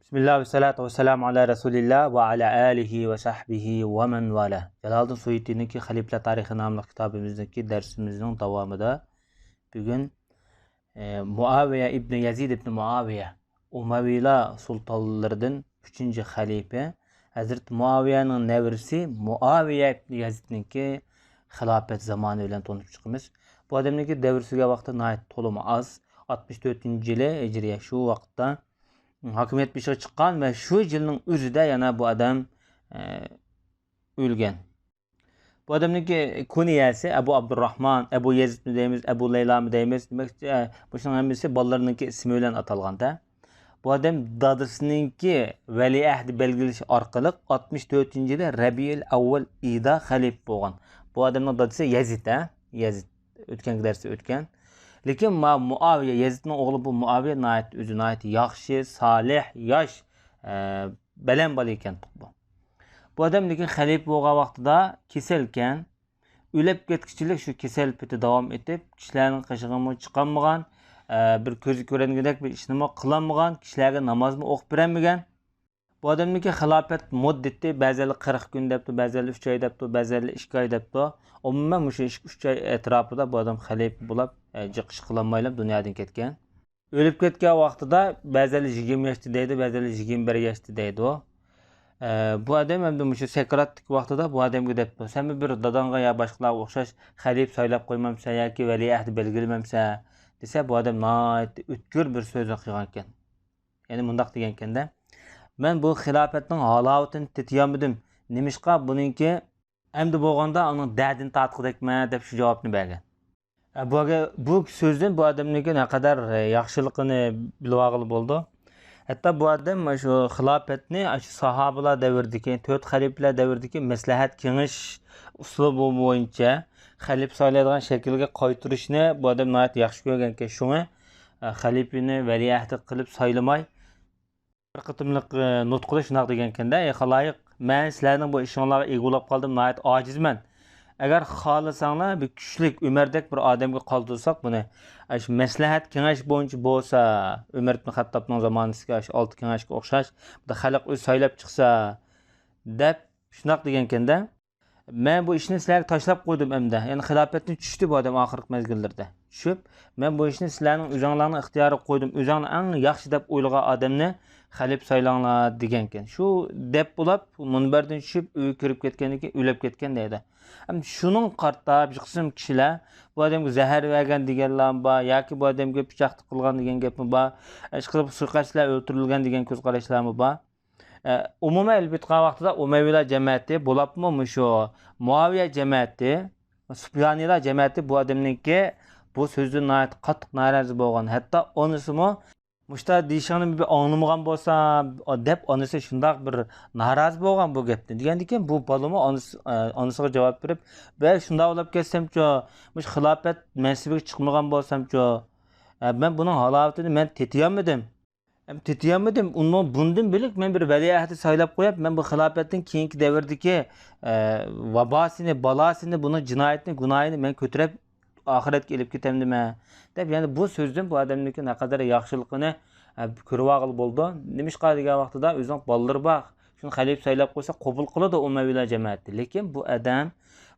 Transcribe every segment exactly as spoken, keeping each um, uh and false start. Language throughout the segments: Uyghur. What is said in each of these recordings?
بىسمىللا ۋەسسالاتۇ ۋەسسالامۇ ئالا رەسۇلىللا ۋە ئالا ئالىھى ۋە سەھبىھى ۋە مەن ۋالا. جالالىدىن سۇيۇتىنىڭكى خەلىپىلەر تارىخى ناملىق كىتابىمىزدىكى دەرسىمىزنىڭ داۋامىدا بۈگۈن، ئە، مۇئاۋىيە ئىبنى يەزىد ئىبنى مۇئاۋىيە، ئۇمەۋىيلار سۇلتانلىرىدىن ئۈچىنچى خەلىپە، ھەزرىتى مۇئاۋىيەنىڭ نەۋرىسى مۇئاۋىيە ئىبنى يەزىدنىڭكى خىلاپەت زامانى بىلەن تونۇشۇپ چىقىمىز. بۇ ئادەمنىڭكى دەۋر سۈرگەن ۋاقتى ناھايىتى تولىمۇ ئاز. ئاتمىش تۆتىنچى يىلى ھىجرىيە، شۇ ۋاقىتتا ھاكىمىيەت بېشىغا چىققان ۋە شۇ يىلنىڭ ئۆزىدە يەنە بۇ ئادەم، ئە، ئۆلگەن. بۇ ئادەمنىڭكى كۇنيەسى ئەبۇ ئابدۇرراھمان، ئەبۇ يەزىدمۇ دەيمىز، ئەبۇ لەيلامۇ دەيمىز. دېمەك، ئە، بۇنىڭ ھەممىسى بالىلىرىنىڭكى ئىسمى بىلەن ئاتالغاندا. بۇ ئادەم دادىسىنىڭكى ۋەلىئەھدى بەلگىلىشى ئارقىلىق ئاتمىش تۆتىنچى يىلى رەبىئىل ئەۋۋەل ئېيىدا خەلىپە بولغان. بۇ ئادەمنىڭ دادىسى يەزىد، ھە؟ يەزىد. ئۆتكەنكى دەرستە ئۆتكەن. لېكىن ما مۇئاۋىيە، يەزىدنىڭ ئوغلى بۇ مۇئاۋىيە ناھايىتى ئۆزى ناھايىتى ياخشى، سالىھ، ياش، ئە، بەلەن بالا ئىكەن بۇ. بۇ ئادەم لېكىن خەلىپە بولغان ۋاقتىدا كېسەلكەن، ئۆلۈپ كەتكۈچىلىك شۇ كېسەل پېتى داۋام ئېتىپ، كىشىلەرنىڭ قېشىغىمۇ چىقالمىغان، ئە، بىر كۆزى كۆرۈنگۈدەك بىر ئىشنىمۇ قىلالمىغان، كىشىلەرگە نامازمۇ ئوقۇپ بېرەلمىگەن. بۇ ئادەمنىڭكى خىلاپەت مۇددىتى بەزىلەر قىرىق كۈن دەپتۇ، بەزىلەر ئۈچ ئاي دەپتۇ، بەزىلەر ئىككى ئاي دەپتۇ. ئومۇمەن مۇشۇ ئىككى ئۈچ ئاي ئەتراپىدا بۇ ئادەم خەلىپە بولاپ، ئە، جىق ئىش قىلالمايلا دۇنيادىن كەتكەن. ئۆلۈپ كەتكەن ۋاقتىدا بەزىلەر يىگىرمە ياشتا دەيدۇ، بەزىلەر يىگىرمە بىر ياشتا دەيدۇ. ئە، بۇ ئادەم ئەمدى مۇشۇ سەكراتتىكى ۋاقتىدا بۇ ئادەمگە دەپتۇ، سەنمۇ بىر داداڭغا يا باشقىلارغا ئوخشاش خەلىپە سايلاپ قويمامسەن ياكى ۋەلىئەھدى بەلگىلىمەمسەن دېسە، بۇ ئادەم ناھايىتى ئۆتكۈر بىر سۆزنى قىلغانىكەن. يەنى مۇنداق دېگەنكەندە، مەن بۇ خىلاپەتنىڭ ھالاۋىتىنى تېتىيالمىدىم. نېمىشقا بۇنىڭكى ئەمدى بولغاندا ئۇنىڭ دەردىنى تارتقۇدەكمەن دەپ شۇ جاۋابنى بەرگەن. ئە، بۇ، بۇ سۆزدىن بۇ ئادەمنىڭكى نەقەدەر، ئە، ياخشىلىقىنى بىلىۋالغىلى بولىدۇ. ھەتتا بۇ ئادەم شۇ خىلاپەتنى شۇ ساھابىلار دەۋرىدىكى، تۆت خەلىپىلەر دەۋرىدىكى مەسلىھەت كېڭەش ئۇسلۇبى بويىچە خەلىپە سايلايدىغان شەكىلگە قايتۇرۇشنى بۇ ئادەم ناھايىتى ياخشى كۆرگەنكەن. شۇڭا، ئە، خەلىپىنى ۋەلىئەھدى قىلىپ سايلىماي، بىر قېتىملىق، ئە، نۇتقىدا شۇنداق دېگەنكەندە، ئەي خالايىق، مەن سىلەرنىڭ بۇ ئىشىڭلارغا ئىگە بولاپ قالدىم، ناھايىتى ئاجىزمەن. ئەگەر خالىساڭلار، بىر كۈچلۈك ئۆمەردەك بىر ئادەمگە قالدۇرساق بۇنى، ئاشۇ مەسلىھەت كېڭەش بويىچە بولسا، ئۆمەر ئىبن خەتتابنىڭ زامانىسىدىكى ئاشۇ ئالتە كېڭەشكە ئوخشاش، بۇ خەلق ئۆزى سايلاپ چىقسا، دەپ شۇنداق دېگەنكەندە، مەن بۇ ئىشنى سىلەرگە تاشلاپ قويدۇم ئەمدى. يەنى خىلاپەتتىن چۈشتى بۇ ئادەم ئاخىرقى مەزگىللەردە. چۈشۈپ، مەن بۇ ئىشنى سىلەرنىڭ ئۆزۈڭلارنىڭ ئىختىيارىغا قويدۇم. ئۆزۈڭلار ئەڭ ياخشى دەپ ئويلىغان ئادەمنى خەلىپە سايلاڭلار دېگەنكەن. شۇ دەپ بولاپ، مۇنبەردىن چۈشۈپ، ئۆيگە كىرىپ كەتكەندىن كېيىن ئۆلۈپ كەتكەن دەيدۇ. ئەمدى شۇنىڭغا قارىتا بىر قىسىم كىشىلەر بۇ ئادەمگە زەھەر بەرگەن دېگەنلەرمۇ بار، ياكى بۇ ئادەمگە پىچاق تىقىلغان دېگەن گەپمۇ بار، ئىشقىلىپ سۇيىقەستچىلەر ئۆلتۈرۈلگەن دېگەن كۆز قاراشلارمۇ بار. ئە، ئومۇمەن ئېلىپ ئېيتقان ۋاقتىدا ئۇمەۋىيلار جەمەتى، بولۇپمۇ مۇشۇ مۇئاۋىيە جەمەتى، سۇپيانىيلار جەمەتى بۇ ئادەمنىڭكى بۇ سۆزىدىن ناھايىتى قاتتىق نارازى بولغان. ھەتتا ئانىسىمۇ، مۇشۇنداق دېيىشىڭنى بىر ئاڭلىمىغان بولسام، دەپ ئانىسى شۇنداق بىر نارازى بولغان بۇ گەپتىن. دېگەندىكىن بۇ بالىمۇ ئانىسى، ئە، ئانىسىغا جاۋاب بېرىپ، بەك شۇنداق بولۇپ كەتسەمچۇ، مۇشۇ خىلاپەت مەنسىپىگە چىقمىغان بولسامچۇ، ئە، مەن بۇنىڭ ھالاۋىتىنى مەن تېتىيالمىدىم. ھەم تېتىيالمىدىم. ئۇنىڭ بۇندىن بۆلەك مەن بىر ۋەلىئەھدى سايلاپ قويۇپ، مەن بۇ خىلاپەتتىن كېيىنكى دەۋردىكى، ئە، ۋاباسىنى، بالاسىنى، بۇنىڭ جىنايىتىنى، گۇناھىنى مەن كۆتۈرۈپ ئاخىرەتكە ئېلىپ كېتەمدىمەن؟ دەپ، يەنى بۇ سۆزدىن بۇ ئادەمنىڭكى نەقەدەر ياخشىلىقىنى، ئە، كۆرۈۋالغىلى بولىدۇ. نېمىشقا دېگەن ۋاقتىدا ئۆزىنىڭ بالىلىرى بار. شۇنى خەلىپە سايلاپ قويسا قوبۇل قىلىدۇ ئۇمەۋىيلار جەمەتى. لېكىن بۇ ئادەم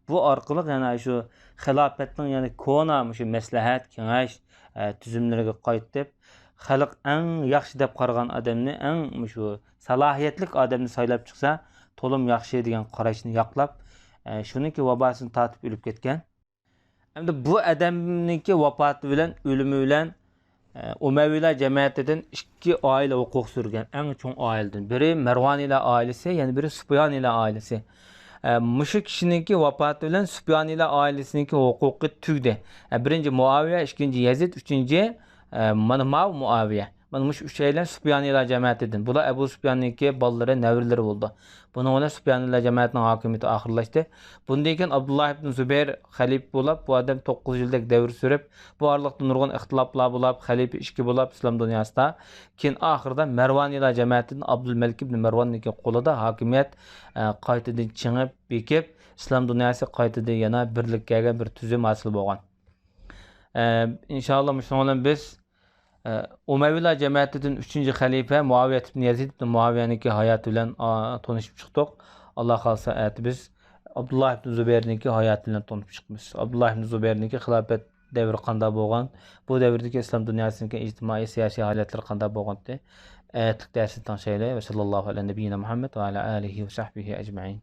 بۇ ئارقىلىق يەنە شۇ خىلاپەتنىڭ يەنە كونا مۇشۇ مەسلىھەت، كېڭەش، ئە، تۈزۈملىرىگە قايتىپ، خەلق ئەڭ ياخشى دەپ قارىغان ئادەمنى، ئەڭ مۇشۇ سالاھىيەتلىك ئادەمنى سايلاپ چىقسا، تولىمۇ ياخشى دېگەن قاراشنى ياقلاپ، ئە، شۇنىڭكى ۋاباسىنى تارتىپ ئۆلۈپ كەتكەن. ئەمدى بۇ ئادەمنىڭكى ۋاپاتى بىلەن، ئۆلۈمى بىلەن، ئە، ئۇمەۋىيلار جەمەتىدىن ئىككى ئائىلە ھوقۇق سۈرگەن، ئەڭ چوڭ ئائىلىدىن. بىرى مەرۋانىيلار ئائىلىسى، يەنە بىرى سۇپيانىيلار ئائىلىسى. ئە، مۇشۇ كىشىنىڭكى ۋاپاتى بىلەن سۇپيانىيلار ئائىلىسىنىڭكى ھوقۇقى تۈگدى. ئە، بىرىنچى مۇئاۋىيە، ئىككىنچى يەزىد، ئۈچىنچى، ئە، مانا ماۋۇ مۇئاۋىيە. مانا مۇشۇ ئۈچەيلەن سۇپيانىيلار جەمەتىدىن. بۇلار ئەبۇ سۇپياننىڭكى بالىلىرى، نەۋرىلىرى بولىدۇ. بۇنىڭ بىلەن سۇپيانىيلار جەمەتىنىڭ ھاكىمىيىتى ئاخىرلاشتى. بۇندىن كېيىن ئابدۇللا ئىبن زۇبەير خەلىپە بولاپ، بۇ ئادەم توققۇز يىلدەك دەۋر سۈرۈپ، بۇ ئارىلىقتا نۇرغۇن ئىختىلاپلار بولاپ، خەلىپە ئىككى بولاپ ئىسلام دۇنياسىدا. كېيىن ئاخىرىدا مەرۋانىيلار جەمەتىدىن ئابدۇلمەلىك ئىبن مەرۋاننىڭكى قولىدا ھاكىمىيەت، ئە، قايتىدىن چىڭىپ، بېكىپ، ئىسلام دۇنياسى قايتىدىن يەنە بىرلىككە كەلگەن بىر تۈزۈم ھاسىل بولغان. ئە، ئىنشائاللا، مۇشۇنىڭ بىلەن بىز ئە، ئۇمەۋىيلار جەمەتىدىن ئۈچىنچى خەلىپە مۇئاۋىيەت ئىبن يەزىد ئىبن مۇئاۋىيەنىڭكى ھاياتى بىلەن، ئا، تونۇشۇپ چىقتۇق. ئاللا خالىسا، ئەتە بىز ئابدۇللا ئىبن زۇبەيرنىڭكى ھاياتى بىلەن تونۇشۇپ چىقىمىز. ئابدۇللا ئىبن زۇبەيرنىڭكى خىلاپەت دەۋرى قانداق بولغان، بۇ دەۋردىكى ئىسلام دۇنياسىنىڭكى ئىجتىمائىي، سىياسىي ھالەتلىرى قانداق بولغانتى؟ ئەتىلىك دەرسنى تەڭشەيلى. ۋە ساللاللاھۇ ئەلە نەبىييىنا مۇھەممەد ۋە ئەلە ئالىھى ۋە سەھبىھى ئەجمەئىن.